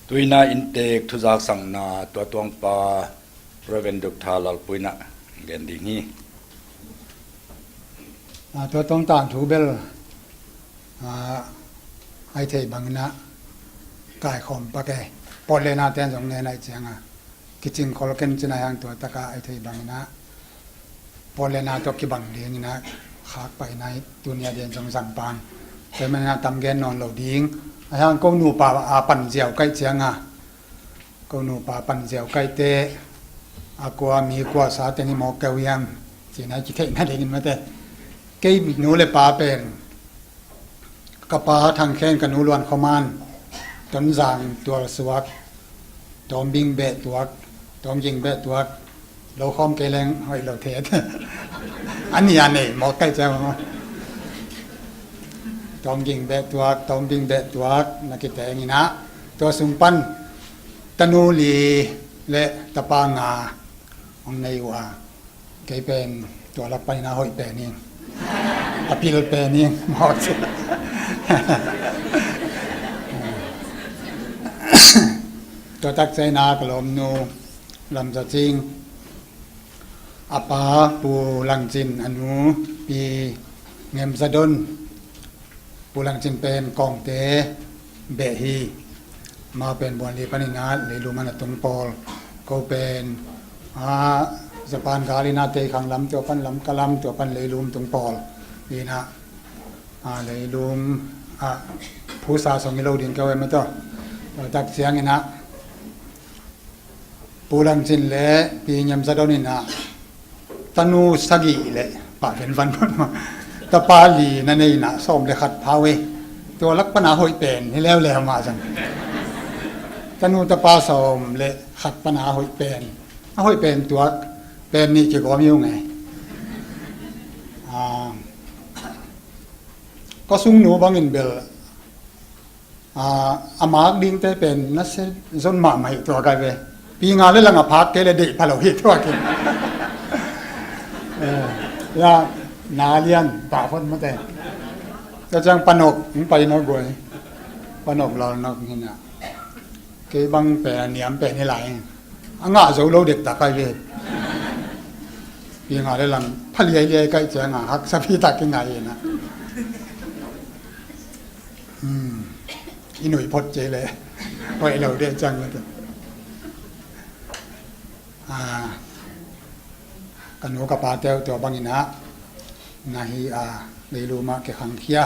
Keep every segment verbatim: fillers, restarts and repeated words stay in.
Tuina inntek thuzaksakna tua tuangpa Reverend Doctor Lalpuina gen ding hi. A, tua tuang tangthu bel, a, ai thei bangin ah kaikhawm pak e. Pawt le na ten zong ngen ai cianga kicing khol ken cina hiang tua taka ai thei bangin ah pawt le na tawh kibang dingin ah khak pai nai tunia den zong zang pan. Tua manin ah tam gen nawn lo ding. A hiang ko nupa a pan ziau kaih cianga ko nupa pan ziau kaihte a kua mi kua sa teng i mawk keu hiam cina i kitheihna dingin mate. Kei nu le pa pen ka pa Thang Khen ka nu Luan Khua Man, Tonzang tual suak, Tawmbing beh tuak, Tawmging beh tuak, lo khawm kei leng hoih lo thet. A nih a nei mawk kaih ciang maw. Tawmging beh tuak, Tawmbing beh tuak na kiteng in ah tua sung pan tanu li le tapa nga hong nei uh a, kei pen tua lak panin a hoih pen ing, a pil pen ing mawk ci. Tua tak ciangin ah ka lawmnu Lam Za Cing, a pa Pu Lang Cin, a nu Pi Ngem Za Don, Pu Lang Cin pen Kawngte beh hi. Amau pen Buanli panin ah leilum ah na tung pawl. Ko pen, a, Japan gal in ah tei khang lam, tua pan Lamka lam, tua pan leilum tung pawl. In ah, a, leilum ah phusa song i lo ding keu em a tawh. Tua tak ciangin ah Pu Lang Cin le Pi Ngem Za Don in ah tanu sagih le pa ven van van ma, tapa li na nei in ah sawm le khat pha uh e. Tua lak pan a hoih pen hi leuleu mah zang. Tanu tapa sawm le khat pan a hoih pen, a hoih pen tuak pen nih kigawm hi ung e. A, ka sungnu bangin bel, a, a mak dingte pen na se zon mahmah hi tuak ai ve. Pi nga le lang a phak kei le deih pha lo hi tuak hi. Eh, ya, na lian pah phot mate. Tua ciang Panok hong pai nawk guai. Panok lal nawk hi na. Kei bang pen a niam pen hi lai. A ngah zo lo dektak ai ve. Pi nga le lang pha liailiai kaih cianga haksa pitak kingai hi na. Hmm. I nuih phot cia le hoih lo deh ciang mate. A, ka nu ka pate uh tua bangin ah na hi a, leilum ah kikhangkhia.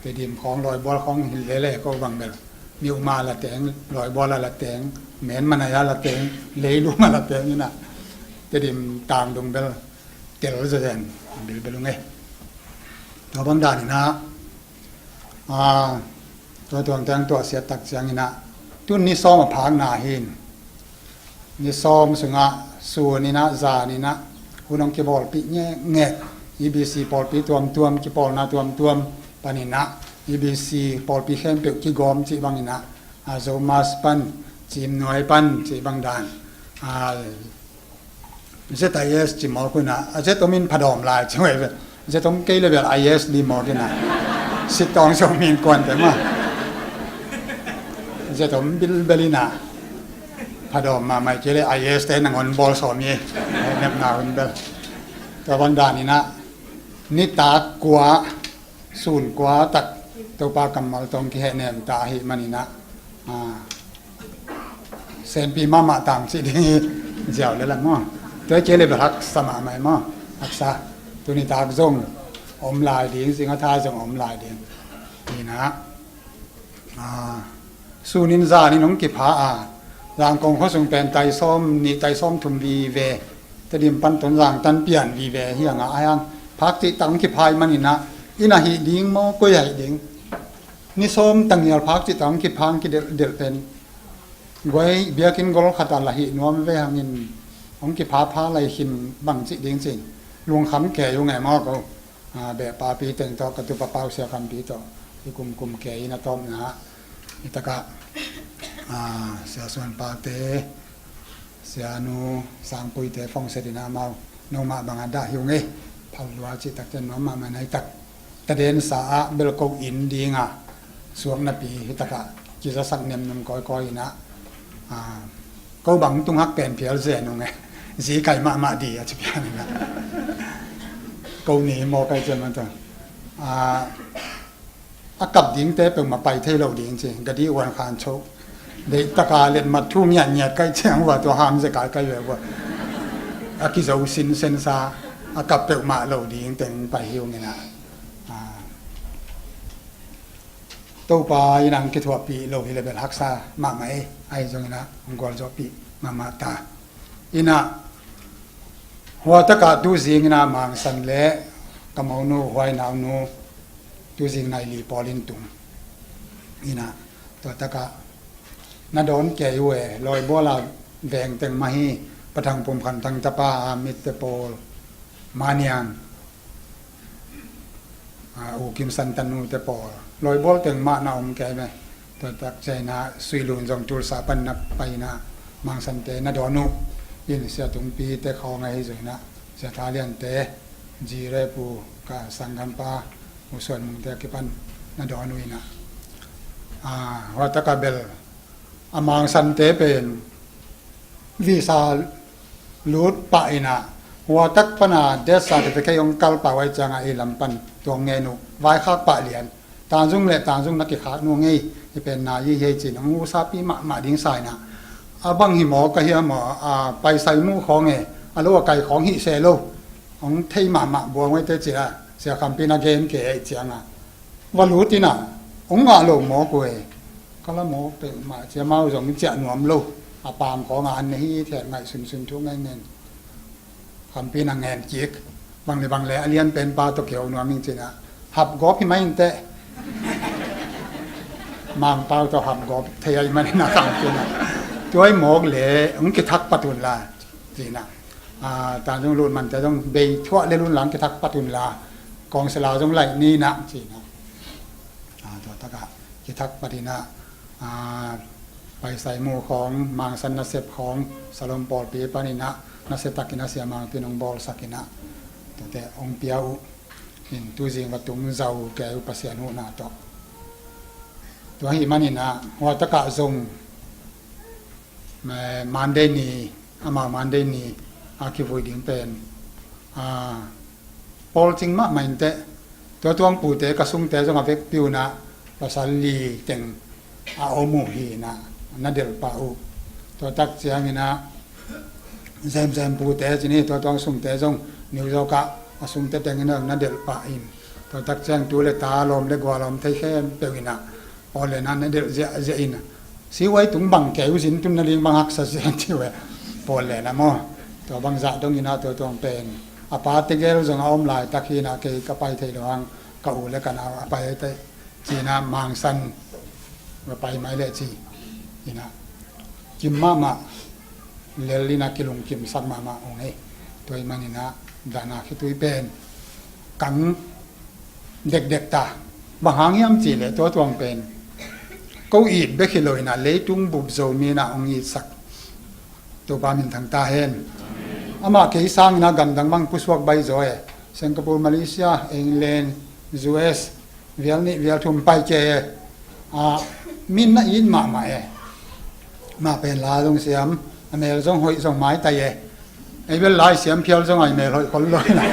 Tedim khawng Lawibual khawng hi lele ko bang bel. Miuhma la teng, Lawibual a la teng, Menmanai a la teng, leilum a la teng in ah Tedim tangdung bel tel zazen bilbel ung e. Tua bang danin ah, a, tua tuang teng tuahsiat tak ciangin ah tun ni sawm a phakna hin, ni sawm sungah sun in ah zan in ah hun hong kibawlpih ngekngek. E B C pawlpi tuamtuam, kipawlna tuamtuam panin ah E B C pawlpi khempeuh kigawm cih bangin ah, a, Zomas pan, Cimnuai pan cih bang dan, a, Z I S ci mawk un ah, a Z om in phadawm lai ci uh e ve. Z om kei le bel I S di mawk in ah, sit tawng sawm min kuante mah. Z om bilbel in ah phadawm mahmah kei le I S te nangon bawl sawm hi. Nepna hun bel. Tua bang danin ah nitak kua, sun kua tak Topa kammal tawh kihehnem ta ahih manin ah, a, senpi mahmah tang cih ding hi. Ziau le lang maw. Tua hi kei le bel haksa mahmah hi maw. Haksa. Tuni tak zong om lai ding, zing a thai zong om lai ding. Hi na. A, sun in zan in hong kipha a, Zangkong khuasung pen tai sawm nih tai sawm thum vive, Tedim pan Tonzang tan pian vive hi a ngah a hiang. Phak cih tak hong kipha ahih manin ah, inn a hih ding maw, koi a hih ding, ni sawm tangial phak cih tak hong kipha, hong kidelhdelh pen guai biakinn gol khat a la hih nuam ve hangin hong kipha pha lai khin bang cih ding cin lungkham kei ung e maw ko. A, beh papi teng tawh ka tupa Pau Sia Kampi tawh i kumkum kei in a tawpna ah, i takah, a, Sia Suan Pate, Sia Nu Sang Puite fongset in ah amau nomah bangah dah hi ung e. Phal lua cih takte nuam mahmah na hi tak. Tadensa ah belko in dinga suak napi hi takah kizasak nemnem kawikawi inah, a, ko bang tung hak pen phial zen ung e, zi kai mahmah di a ci pian inah. Ko ni maw kai cian man ta. A, a kap dingte peuhmah pai thei lo ding ci, gadi uan khan cho. Deih taka letmat thu ngiatngiat kai ciang ua tua ham ze kai kai ve ua. A kizo sinsen sa, a kap peuhmah lo ding teng pai hi ung inah. A, Topa in ang kithuahpih lo hi le bel haksa mahmah e, ahi zong inah ang gualzawhpih mahmah ta. Inah hua takah tuzing inah Mangsan le ka monu Huai naunu tuzing nai li pawl in tung. Inah tua takah na dawn kei uh e, lawibuala veng teng mah hi, Pathang Pum Khan Thang tapa a mitte pawl, Maniang, a, U Kim San tanu te pawl, lawibual teng mah na om kei me. Tua tak ciang inah Sui Lun zong Tulsa pan na pai inah Mangsan te na dawn uh. In Sia Tung Pi te khawng ahi zong inah Sia Tha Lian te, Zi Re Pu, ka sanggampa U Suan Mung te a kipan na dawn uh inah. A, hua takah bel a Mangsan te pen visa lut pah inah, hua tak pana death certificate hong kal pah uh ai ciangah ei lam pan tuang ngen uh, vaikhak pah lian. Tangzung le tangzung na kikhak nu ngei, i pen na i hei cin, hong usapi mahmah ding sa inah. A bang hi maw ka hiam maw, a, paisai muh khawng e, a lo a kai khawng hih se lo. Hong thei mahmah buang uaite ci a, Sia Kham Pi na gen ke ei ciangah. Va lut inah, hong ngah lo mawk uh e. Ka la mawk peuhmah ci amau zong ciah nuam lo. A paam khawngah an ne hi thiat ngaih sunsun thu ngaih ngen. Kham Pi na ngen kik. Bang le bang le a lian pen pa tawh kiho nuam ing ci inah. Hap gawp hi mai inteh. Mangpau tawh hap gawp thei ahi man inah Kham Pi na. Tua i mawk le, hong kithak pat un la. Ci inah. A, tangzung lut mante zong bei thuah le lun lang kithak pat un la. Kawngsela zong laih ni inah ci inah. A, tua takah kithak pat inah, a, paisai muh khawng, Mangsan nasep khawng, Salom pawlpi pan inah, nasia takin a Sia Mang Pin hong bawlsak inah. Tuate hong pia uh. In tuzing va tung zau kei uh Pasian huhna tawh. Tua hi man inah, hua takah zong, eh, Monday ni, amau Monday ni a kivui ding pen, a, pawlcing mahmah inteh. Tua tuang pute ka sungte zong a vekpi unah pasal li teng a om uh hi inah, na delh pah uh. Tua tak ciang inah zemzem pute ci ni, tua tuang sungte zong New York ah a sungte teng inah na delh pah in. Tua tak ciang tu le ta lawm le gual a om thei khempeuh inah Pawl le na na delh ziahziah in, sihuai tung bang kei uh zin tun na ding bang haksa ziah ci uh e. Pawl le na maw, tua bang zah dong inah tua tuang pen a pa tegel zong a om laitak hi inah kei ka pai thei lo hang ka u le ka nau a pai te ci inah Mangsan va pai mai le ci inah kim mahmah lel inah kilungkimsak mahmah ung ei. Tua i man inah dana khitui pen kang dekdek ta. Bang hang hiam cih leh tua tuang pen ko it bek hi lo inah leitung bup Zomi inah hong itsak Topa minthang ta hen. Amah kei sang inah gamdang bang pusuak bai zaw e. Singapore, Malaysia, England, U S, vial nih vial thum pai kei e. A, min na it mahmah e. Mah pen la zong siam, a mel zong hoih zong maitai e. Ei bel lai siam phial zong ai mel hoih khol lo inah.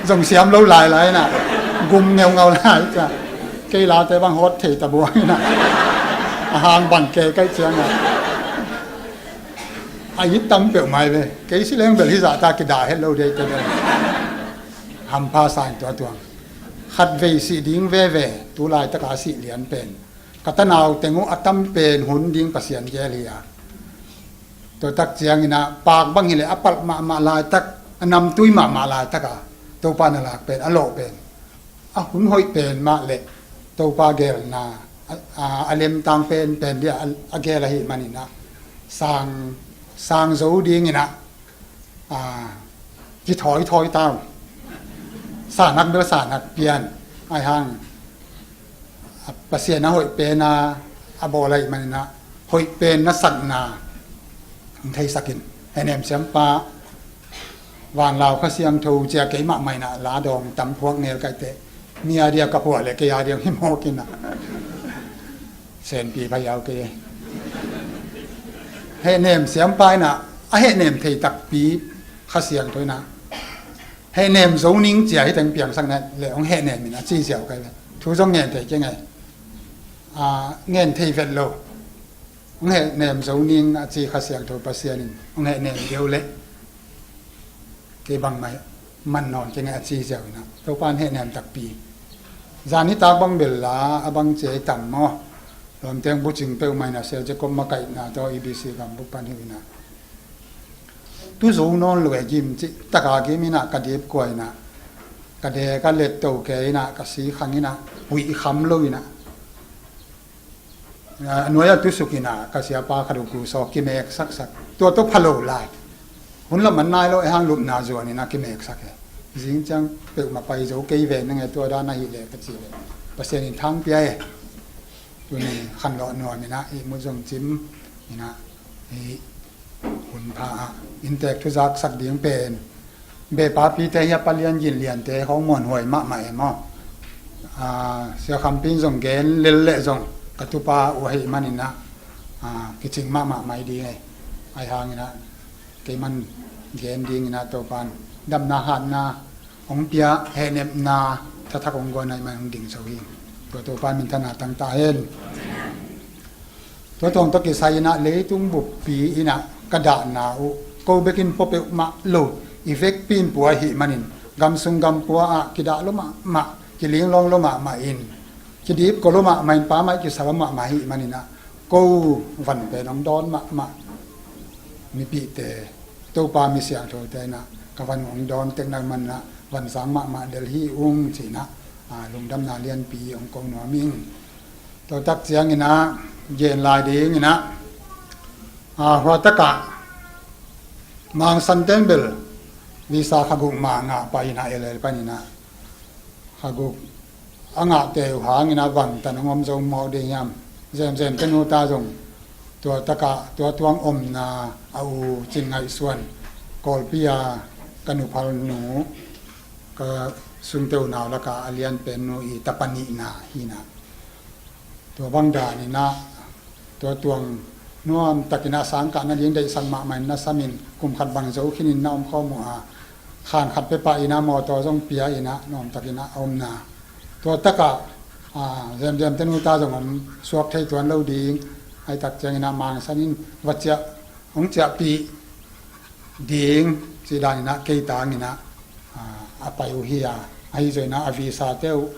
Zong siam lo lai lai inah. Gum ngeungau lai ca. Kei late bang hawt thei ta buang inah. A hang bang kei kai ciang a, a it tam peuh mai ve. Kei si leng bel hi zah ta kidah het lo dei te bel. Hampha sa in tua tuang. Khatvei sih ding veve, tu laitaka sih lian pen ka tanau teng uh a tam pen hun ding Pasian gel hi a. Tua tak ciang inah pak bang hileh a palh mahmah laitak, a namtui mahmah laitaka Topa na lak pen a lawh pen a hun hoih pen mah le Topa gelna a, a, a lemtang pen pen dia a, a gel ahi man inah sang, sang zo ding inah a, kithawithawi ta uh. Sanak bel sanak pian ai hang, a, Pasian a hoih pen a, a bawl ahi man inah hoih pen na sakna hong theisak in. Henem siampa Vanlau Kha Siangtho cia kei mahmah inah la dawng tam phuak nel kaite mi a dia ka phuah le kei a dia hi mawk inah Senpi pha hiau kei. Hehnem siampa in ah, a hehnem thei takpi Kha Siangtho in ah, hehnem zo ning ci-a hih teng piangsak na leh hong hehnem in a ci ziau kei ve. Thu zong ngen thei kei ngai. A, ngen thei vet lo. Hong hehnem zo ning a ci Kha Siangtho Pasian in hong hehnem deuh leh kei bangmah man nawn kei ngai a ci ziau in ah, Topa in hehnem takpi. Zan nitak bang bel la a bang ci ei tam maw? Lawmteng bucing peuhmah in ah Sia Jacob makaihna tawh E B C gambup pan hi uh in ah, tu zo nawn lo e gim cih taka gim in ah ka dip kua in ah, ka dek a let to kei in ah, ka si khang in ah, huih kham lo in ah, a nuai a tusuk in ah ka siapa khat uh gu sawk kimek saksak. Tua tawh pha lo lai. Hun lam an nai lo e hang lupna zuan in ah kimek sak e. Zing ciang peuhmah pai zo kei ve na nge tua dan ahih leh ka ci leh Pasian in thang pia e. Tuni khanlawh nuam in ah ihmut zong cim in ah, hih hun pha ah inntek thuzak sak ding pen beh papite hi a, palian gin liante khawng muanhuai mahmah e maw? A, Sia Khampi in zong gen lel leh zong ka tupa uh ahih man in ah, a, kicing mahmah mai ding e. Ahi hang in ah kei man gen ding in ah Topa in damna hatna hong pia, hehnepna thathak hong guan ahih man hong ding zo hi. Tua Topa in minthanna tang ta hen. Tua tuang tawh kisai in ah leitung buppi in ah ka dahna uh ko bekin pua peuhmah lo, i vekpi in pua ahih manin gamsung gampua ah kidah lua mahmah, kilinglawng lua mahmah in, kidip kua lua mahmah in, pa mai kisa lua mahmah ahih manin ah ko van pen hong dawn mahmah. Mipihte, Topa mi siangthote in ah ka van hong dawn tekna man in ah van sang mahmah lel hi ung ci in ah, a, lungdamna lianpi hong ko nuam ing. Tua tak ciang in ah gen lai ding in ah, a, hua tak ah Mang San ten bel visa kha guk mah ngah pah in ah, L L pan in ah kha guk a ngahte uh hang in ah bangtan hong om zo mawk ding hiam? Zemzem te nu ta zong tua tak ah tua tuang omna a u Cin Ngaih Suan, Kawlpi a ka nuphal nu, ka sungte unau lak ah a lianpen nu i tapa nihna hi in ah, tua bang dan in ah tua tuang nuam tak in ah sangkah nading deihsak mahmah in na sam in, kum khat bang zo khin in na om khawm uh a, khan khat pia pah in ah mawtaw zong pia in ah nuam tak in ah a omna. Tua tak ah, a, Zemzem te nu ta zong om suak thei tuan lo ding. Ahi tak ciang in ah Mang San in va ciah, hong ciahpih ding ci dan in ah kei tang in ah, a, a pai uh hi a. Ahi zong in ah a visa te uh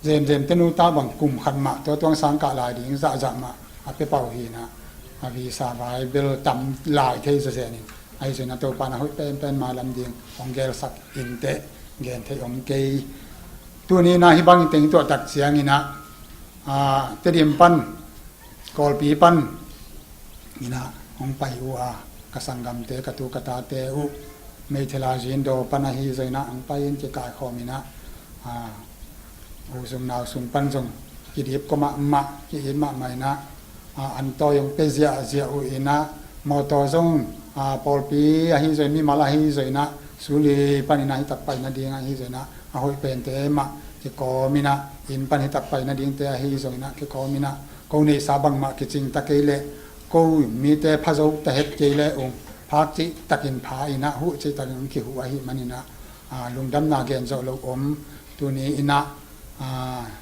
Zemzem te nu ta bang kum khat mah tua tuang sangkah lai ding zahzah mah a pia pah uh hi in ah, a visa vai bel tam lai thei zawzen in. Ahi zong in ah Topa in a hoih penpen mailam ding hong gelsak in teh gen theih om kei. Tuni in ah hih bang in teng tuah tak ciang in ah, a, Tedim pan, Kawlpi pan in ah hong pai uh a, ka sanggamte, ka tu ka tate uh Meithela Zindo pan ahi zong in ah hong pai in kikaikhawm in ah, a, u sung nau sung pan zong kidip kua mahmah, ki-it mahmah in ah, a, an tawi hong pia ziahziah uh in ah, mawtaw zong, a, pawlpi ahi zong in, mimal ahi zong in ah, Suli pan in ah hih tak pai nading ahi zong in ah, a hoih pente mah kikawm in ah, inn pan hih tak pai nadingte ahi zong in ah kikawm in ah, ko neihsa bangmah kicing ta kei leh, ko mite pha zo ta het kei leh ung, phak cih takin pha in ah, huh cih takin hong kihuh ahih man in ah, a, lungdamna gen zawh loh om. Tuni in ah, a,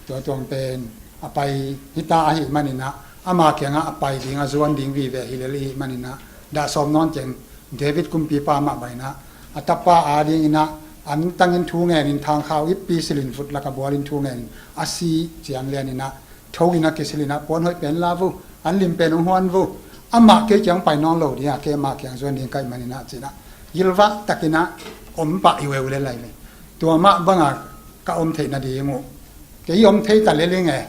tua tuang pen a pai hi ta ahih man in ah, ama kiangah a pai ding, a zuan ding vive hi lel ahih man in ah, dah sawm nawn keng. David kumpipa mah bang in ah, a tapa a ding in ah an tang in thu ngen in, thangkhau ippi sil in, vut lak ah bual in thu ngen in, a si ciang lian in ah tho in ah kisil in ah, puan hoih pen la vo, an lim pen hong huan vo, amah kei kiang pai nawn lo ding a, kei ama kiang zuan ding ka hih man in ah ci in ah, gilvah tak in ah om pah hi uh e, u le nau le. Tua mah bang a ka om theih nading uh, kei om thei ta lel ing e.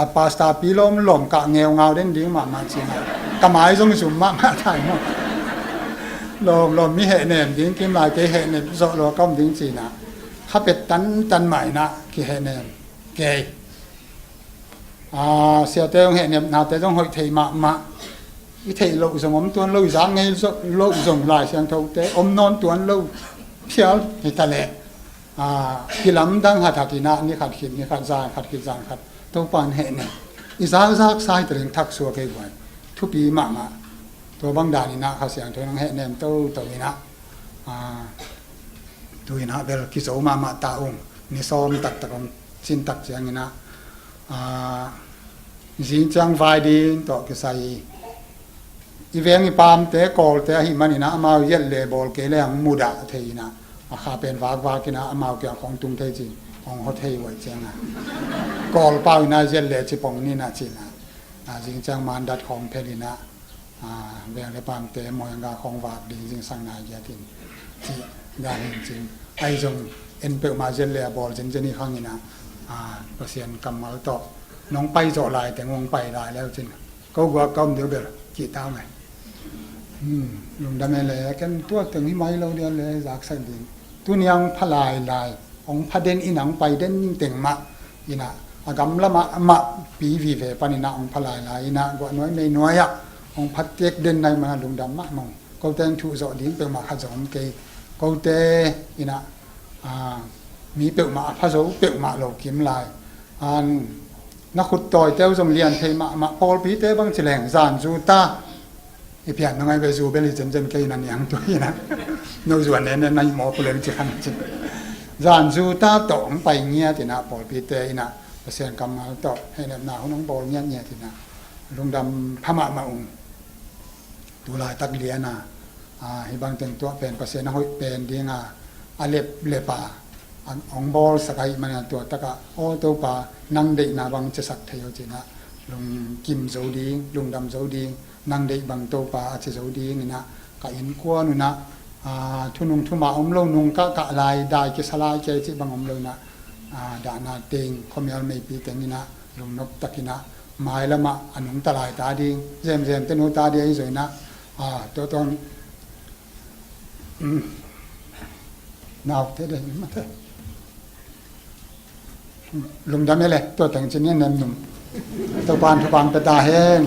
A pastor pi lawmlawm kah ngeungau den ding mahmah ci in ah, ka mai zong zum mahmah ta hi maw. Lawmlawm mi hehnem ding kim lai, kei hehnem zawh lo ka om ding ci in ah, kha pet tantan mah in ah kihehnem kei. A, siate zong hehnepnate zong hoih thei mahmah. I theih loh zong om tuan lo, i zak ngei zo-, loh zong Lai Siangthote om nawn tuan lo phial hi ta leh, a, kilamdang hathat in ah, ni khat khit ni khat, zan khat khit zan khat Topa in hehnem I zakzak sa hi ta leng thak suak ei guai. Thupi mahmah. Tua bang dan inah Kha Siangtho in hong hehnem toto inah, a, tu inah bel kizo mahmah ta ung. Ni sawm taktak hong cin tak ciang inah, a, zing ciang vai ding tawh kisai i veng i paamte, Kawlte ahih man inah amau yet le bawl kei le hong mudah thei inah, a kha pen vakvak inah amau kiang khong tung thei cin, hong hot thei uai ciang a, Kawl pau inah yet le cipong ni inah cin a, a, zing ciang mandat khong phel inah, a, veng le paamte mawi hong ga khong vak ding zingsang nai giat in cih dan in cin. Ahi zong en peuhmah yet le a bawl zenzen i khang inah, a, Pasian kammal tawh nong pai zawh lai teng hong pai lai leu cin. Ko guak ka om deuh bel kihta mai. Hmm, lungdam e le, ken tua teng hi mai lo dia le, zaksak ding. Tuni a hong pha lailai, hong pha den inah hong pai den teng mah inah, a gam lamah mah pi vive pan inah hong pha lailai inah, guah nuai mei nuai ah hong pha tek den nai mana lungdam mahmah ung. Kote hong thuh zawh ding peuhmah khat zong om kei. Kote inah, a, mi peuhmah a pha zo peuhmah lo kim lai. An, na khut tawite uh zong lian thei mahmah, pawlpite bang ci leng zan zu ta. I pian na ngai ve, zu bel hi zenzen kei na niang tu inah. No zu a nen nen na hi maw pu leng ci khan ci. Zan zu ta tawh hong pai ngiat inah pawlpite inah Pasian kammal tawh hehnemna hun hong bawl ngiatngiat inah lungdam pha mahmah ung. Tu laitak lian a, a, hih bang teng tuah pen Pasian a hoih pen ding a, a leplep a, a hong bawlsak ahih manin tua takah, aw Topa, nang deihna bang cisak thei aw cinah lungkim zo ding, lungdam zo ding, nang deih bang Topa a ci zo ding inah, ka innkuan unah, a, thunung thuma om lo, nung kah kah lai, dai kisa lai kei cih bang om lo inah, a, dahna teng khuamial meipi teng inah lungnop takinah mailamah a nungta lai ta ding, zemzem te nu ta ding ahi zo inah, a, tua tuang, um, naute dei mate. Lungdam e le, tua teng cin in nem num. Topan thupang pe ta hen.